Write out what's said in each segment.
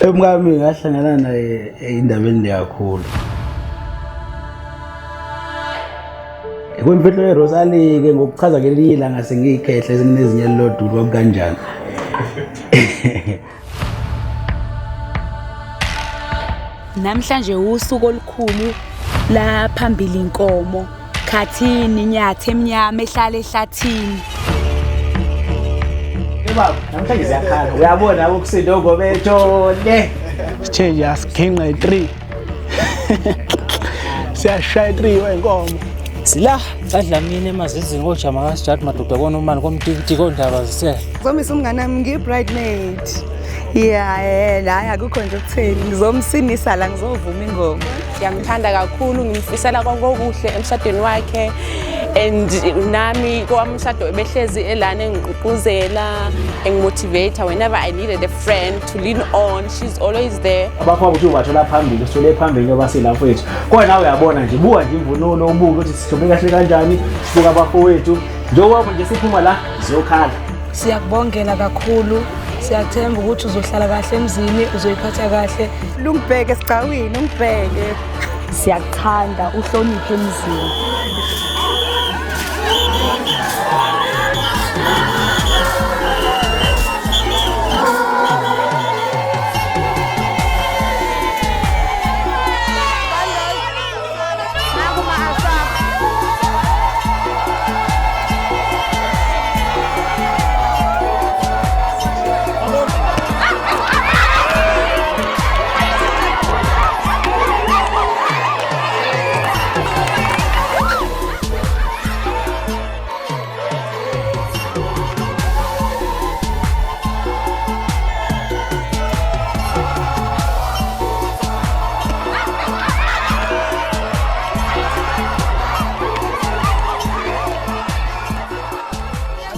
Umkami ngahlangana naye endabeni le kakhulu. Kwimfihlo yeRosali-ke ngokuchaza ngelinye ilanga sengiyikhehle senginezinye elilodwa ukuthi kwakukanjani. Namhlanje usuku olukhulu la phambili inkomo khathini nyathi emnyama ehlala ehlathini. Baba, namhlanje ziyakhala. Uyabona ukusinda ngobethole. Sithe nje asiginqe 3. Siyashaya 3 wenkomo. Sila kaDlamini emazizini kojama kaSijadu madoda konomani komtikitiki ondaba zisele. Ngizomisa umngane wami ngiyi-bridemaid. Yeah, la hayi akukho nje okutheni. Ngizomsinisa la ngizovuma ingoma. Ngiyamthanda kakhulu, ngimfisela konke okuhle emshadweni wakhe and nami kowami umshado ebehlezi elana engigqugquzela, engimotivate whenever I needed a friend to lean on, she's always there. Abafowabo ukuthi ubathola phambili, usithole phambili njengoba silapho wethu. Kodwa nawe uyabona nje, buka nje imvunulo, ubuke ukuthi sithome kahle kanjani, sibuka abafowethu. Njengoba nje siphuma la, ziyokhala. Siyakubongela kakhulu, siyathemba ukuthi uzohlala kahle emzini, uzoyiphatha kahle. Lungibheke esigcawini, ungibheke. Siyakuthanda, uhloniphe emzini.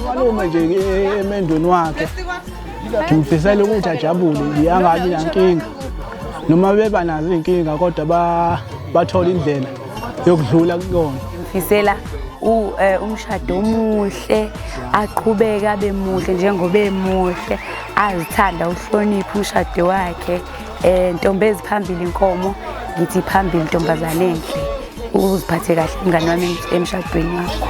Malume nje emendweni wakhe ngimfisela ukuthi ajabule nje angabi nankinga noma beba nazo iy'nkinga kodwa bathole indlela yokudlula kuyona. Ngifisela umshado omuhle, aqhubeke abe muhle njengoba emuhle, azithanda uhloniphe umshado wakhe. Ntombi eziphambili inkomo, ngithi phambili ntombazane enhle, uziphathe kahle mngani wami emshadweni wakho.